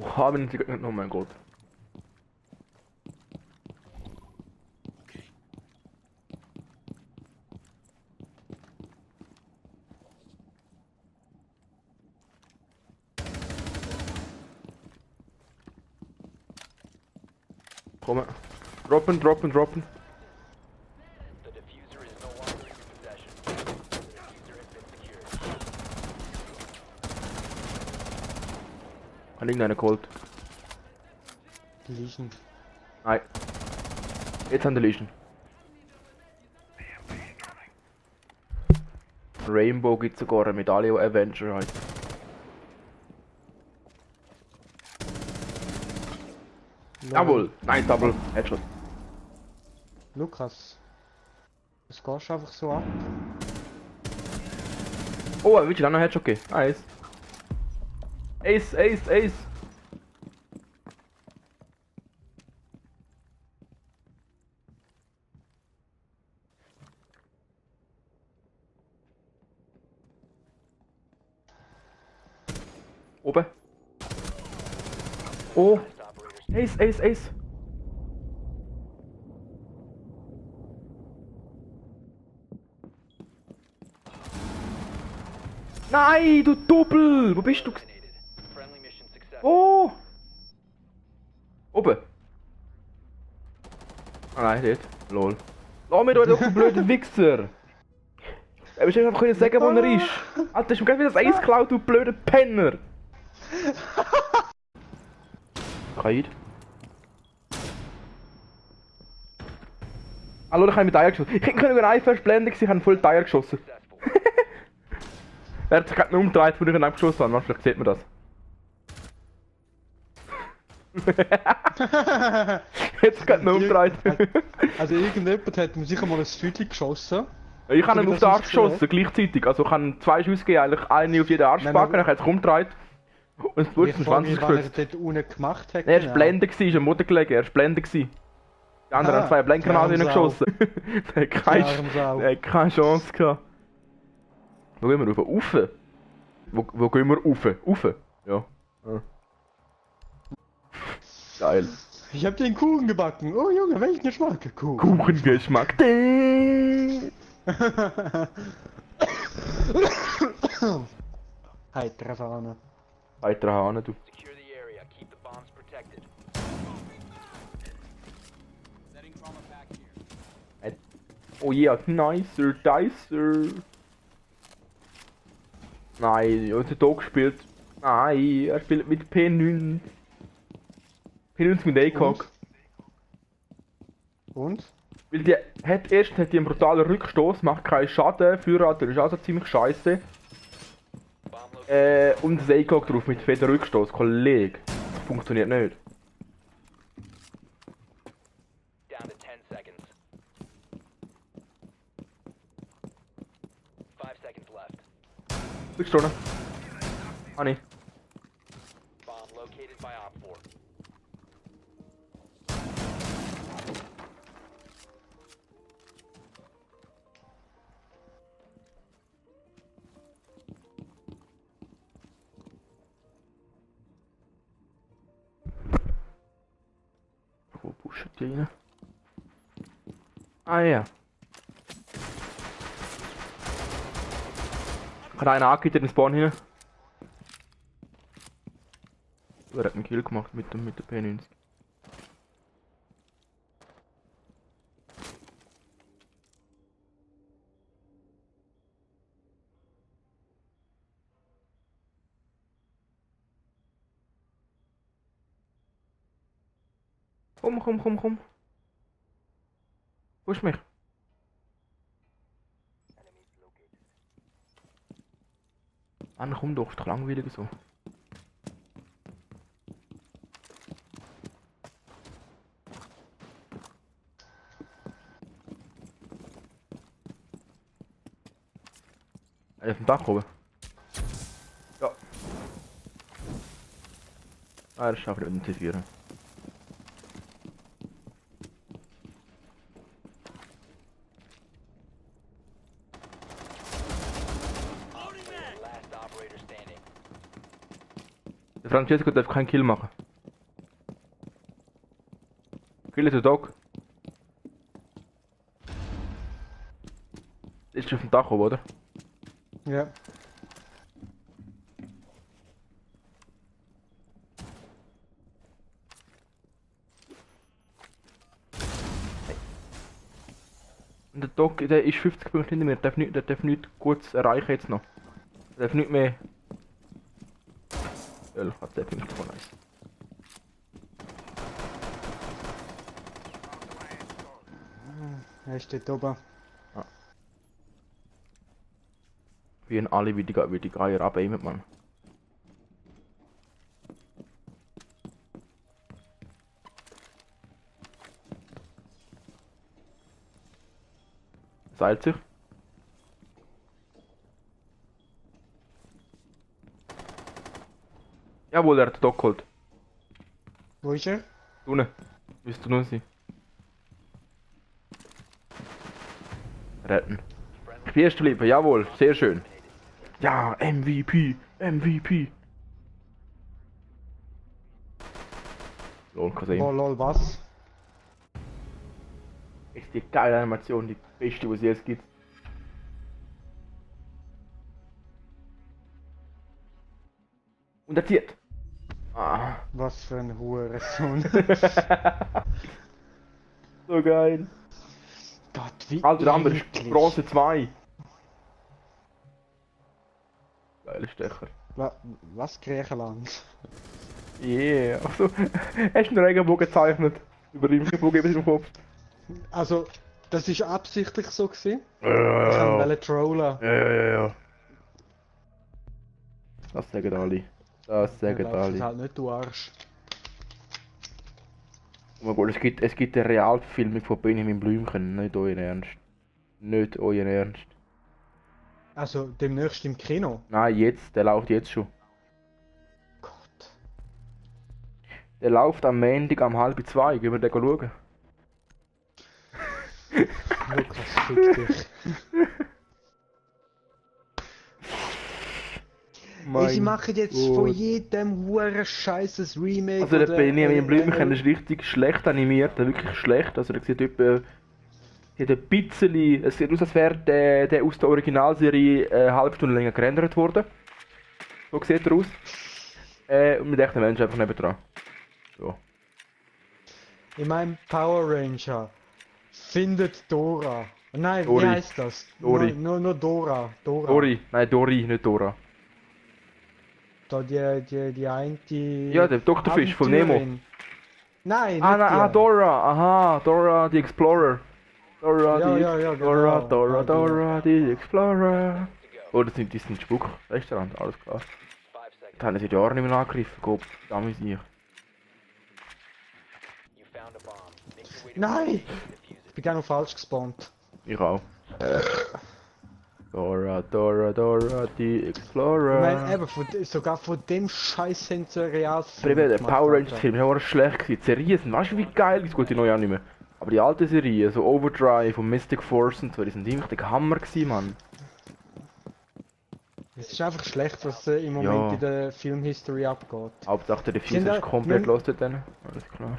Oha, wenn sie... Oh mein Gott. Komm. Droppen, droppen, droppen. The diffuser is no longer in your possession. The diffuser has been secured. Hat irgendeiner geholt. Liegen. Nein. Jetzt haben die Legion. Rainbow gibt sogar eine Medaille, die Avenger heißt. Jawohl! Nein, Double. Headshot. Lukas. Das gehst du einfach so ab. Oh, willst du auch noch Headshot geben? Nice. Ace, Ace, Ace. Oben. Oh. Last operator Ace, Ace, Ace. Nein, du Doppel! Wo bist du? eliminated. Friendly mission successful. Oh! Oben. Ah nein, dort. Lol. Lass mich doch, du blöder Wichser! Er hätte einfach können sagen, wo er ist. Alter, ist mir gerade wieder das Eis geklaut, du blöder Penner! Kaid. Hallo, ich habe mit Eier geschossen. Ich hätte über einen First Blende gewesen, ich habe voll die Eier geschossen. Successful. Er hat sich gerade nur umgedreht, wo ich ihn abgeschossen habe. Vielleicht sieht man das. Jetzt gerade nur umgedreht. Also irgendjemand hat mir sicher mal ein Südli geschossen. Ich habe ihn Wie auf das den Arsch ausgesehen geschossen, gleichzeitig. Also ich habe zwei Schüsse gegeben, eigentlich eine auf jeden Arschbacke, Nein, dann hat er sich umgedreht. Und das Blut Ich zum frage Schwanz mich, was er gespritzt. dort unten gemacht hat. Er war blende, ist am Boden gelegen, er war blende. Die anderen Ah, haben zwei Blendgranaten der arme geschossen. Der hat keine, Der arme Sau. der hat keine Chance gehabt. Wo gehen wir rauf? Rauf? Wo gehen wir rauf? Rauf? Ja. Ah. Geil. Ich hab den Kuchen gebacken. Oh Junge, welchen Geschmack? Kuchen. Kuchengeschmack. Heitere Fahne. Weiter Hahn, du. Secure the area. Keep the bombs protected. Oh ja, nicer, dicer. Nein, unser Dog spielt. Nein, er spielt mit P9. P9 mit ACOG. Und? Weil die hat die einen brutalen Rückstoß, macht keinen Schaden, Führerhalter ist also ziemlich scheiße. Bomb located. Und das ACOG drauf mit fetten Rückstoß, Kollege. Das funktioniert nicht. Down to 10 seconds. 5 seconds left. Bist du da? Ah ne. Bomb located by Op 4. Wo pushen die rein? Ah ja. Hat einer angehittet in den Spawn hin. Er hat einen Kill gemacht mit der P90. Komm. Wo ist mich? Mann, komm doch, ist doch langweilig so. Auf dem Dach oben. Ja. Ah, das schafft nicht mit dem T4. Last operator standing. Der Francesco darf keinen Kill machen. Kill the Dog. Ist auf dem Dach oben, oder? Ja. Und der Dog, der ist 50 Punkte hinter mir, der darf nicht kurz erreichen jetzt noch. Der darf nicht mehr. Ja, hat 10 Punkte von nice. Er steht oben. Wie in alle wie die Geier abaimen, Mann. Seilt sich. Jawohl, er hat den Dock geholt. Wo ist er? Unten. Müsste nur sein. Retten. Ich bin erst geblieben, jawohl, sehr schön. Ja, MVP, MVP. Lol, kann sehen. Oh lol, was? Ist die geile Animation, die beste, die es jetzt gibt. Und er zieht. Ah. Was für ein Hurensohn. So geil. Gott, wie Alter, der andere ist eklig. Bronze 2. Geiler Stecher. Was Griechenland? Yeah. Achso, hast du einen Regenbogen gezeichnet? Über den Regenbogen im Kopf. Also, das ist absichtlich so gewesen. Ich Ja. wollte trollen. Ja. Das sagen alle. Das sagen Läuft alle. halt nicht, du Arsch. Oh mein Gott, es gibt eine Realverfilmung von Benjamin Blümchen. Nicht euer Ernst. Nicht euer Ernst. Also, demnächst im Kino. Nein, jetzt. Der läuft jetzt schon. Gott. Der läuft am Montag um 1:30. Gehen wir den schauen? Lukas, fick dich. Sie machen jetzt von jedem Huren scheißes Remake. Also der oder, Benjamin Blümchen ist richtig schlecht animiert, wirklich schlecht. Also der sieht etwa... Sieht ein bisschen... Es sieht aus, als wäre der aus der Originalserie eine halbe Stunde länger gerendert worden. So sieht er aus. Und mit echten Menschen einfach nebendran. So. In meinem Power Ranger findet Dora. Nein, Dori. wie heißt das? Dori. Nur Dora. Dori. Nein, Dori, nicht Dora. Da die eine. Ja, der Dr. Fisch von Nemo. Abenteurerin. Nein, Ah, nicht nein, die. Dora. Aha, Dora the Explorer. Dora Ja, the ja, ja, Explorer. genau. Dora, Ja, die. Dora the Explorer. Oh, das sind Spuckrestaurant, alles klar. 5 seconds. Das haben sie seit Jahren nicht mehr angegriffen, Gott, damit ich. You found a bomb. Make your way to Nein! defuse it. Ich bin genau falsch gespawnt. Ich auch. Dora, the Ich Explorer. meine, eben, sogar von dem Scheiß sind sie real. Aber eben, der Power Rangers Film ist auch schlecht gewesen. Die Serien sind, weißt du wie geil, ist gut, die neue auch nicht mehr. Aber die alte Serie, so Overdrive und Mystic Force und so, die sind einfach der Hammer gewesen, Mann. Es ist einfach schlecht, was im Moment Ja. in der Filmhistory abgeht. Hauptsache der Sind Fuse ist da- komplett wir- los dort. Alles klar.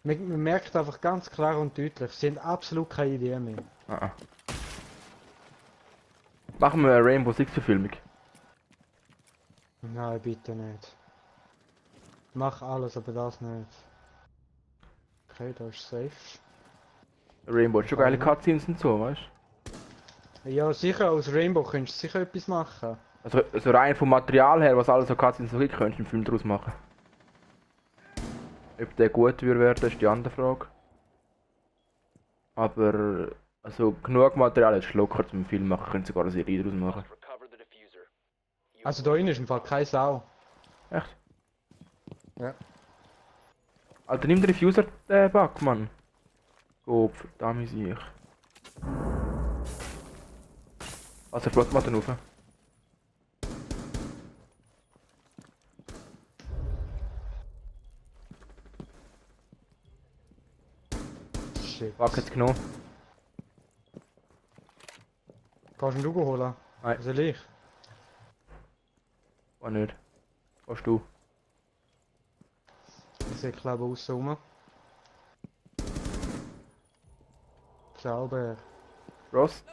Man merkt einfach ganz klar und deutlich, sie haben absolut keine Idee mehr. Ah. Machen wir eine Rainbow Six Verfilmung. Nein, bitte nicht. Mach alles, aber das nicht. Okay, da ist safe. Rainbow hat schon geile Cutscenes und so, weißt du? Ja, sicher, aus Rainbow könntest du sicher etwas machen. Also rein vom Material her, was alles so Cutscenes so gibt, könntest du einen Film daraus machen. Ob der gut wird werden, ist die andere Frage. Aber also genug Material ist locker zum Film machen, können sogar eine Serie daraus machen. Must recover the diffuser. You Also da drin ist im Fall keine Sau. Echt? Ja. Alter, nimm den Diffuser, den Bug, Mann. Gott, verdammt ich. Also flott mal den rauf. Shit. Bug hat's genommen. Kannst du ihn holen? Nein. Soll ich? War nicht. Kannst du. Ich sehe glaube aussen rum. Sauber. Frost.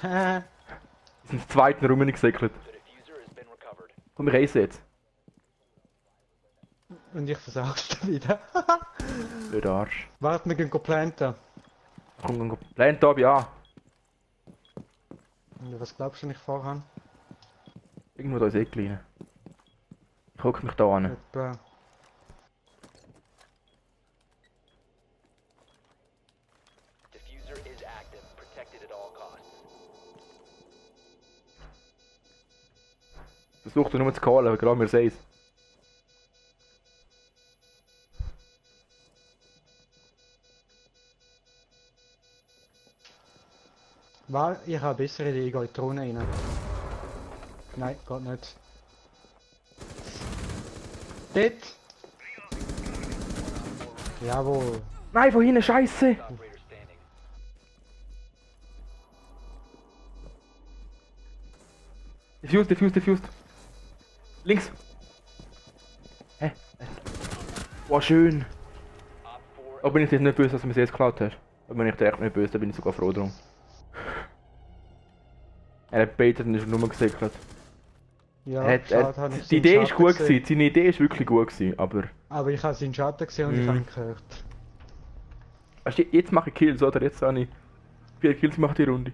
Haha. Die sind im zweiten Raum gesäckelt. The diffuser has been recovered. Komm, ich reise jetzt. Und ich versag's wieder. Blöder Arsch. Warte, wir gehen planten. Komm, Plant ab, ja. Und was glaubst du, ich vorhabe? Irgendwo da ist Eckli rein. Ich hocke mich da an. Etwa. Diffuser is active. Protected at all costs. Versuch doch nur zu callen, aber gerade mir seis. Ich habe eine bessere Idee, ich gehe in die Drohne rein. Nein, geht nicht. Dort! Jawohl. Nein, von hinten, Scheiße! Operator standing. Diffused. Links! Hä? Wow, schön! Op 4 Aber bin ich jetzt nicht böse, dass du mir das geklaut hast. Aber bin ich dir echt nicht böse, da bin ich sogar froh drum. Er hat baitet und ist nur gesäckelt. Ja, habe ich Die seinen Idee ist Schatten gut gesehen. gewesen, seine Idee ist wirklich gut gewesen, aber... Aber ich habe seinen Schatten gesehen und ich habe ihn gehört. Weißt du, jetzt mache ich Kills, oder? Jetzt habe ich 4 Kills gemacht die Runde.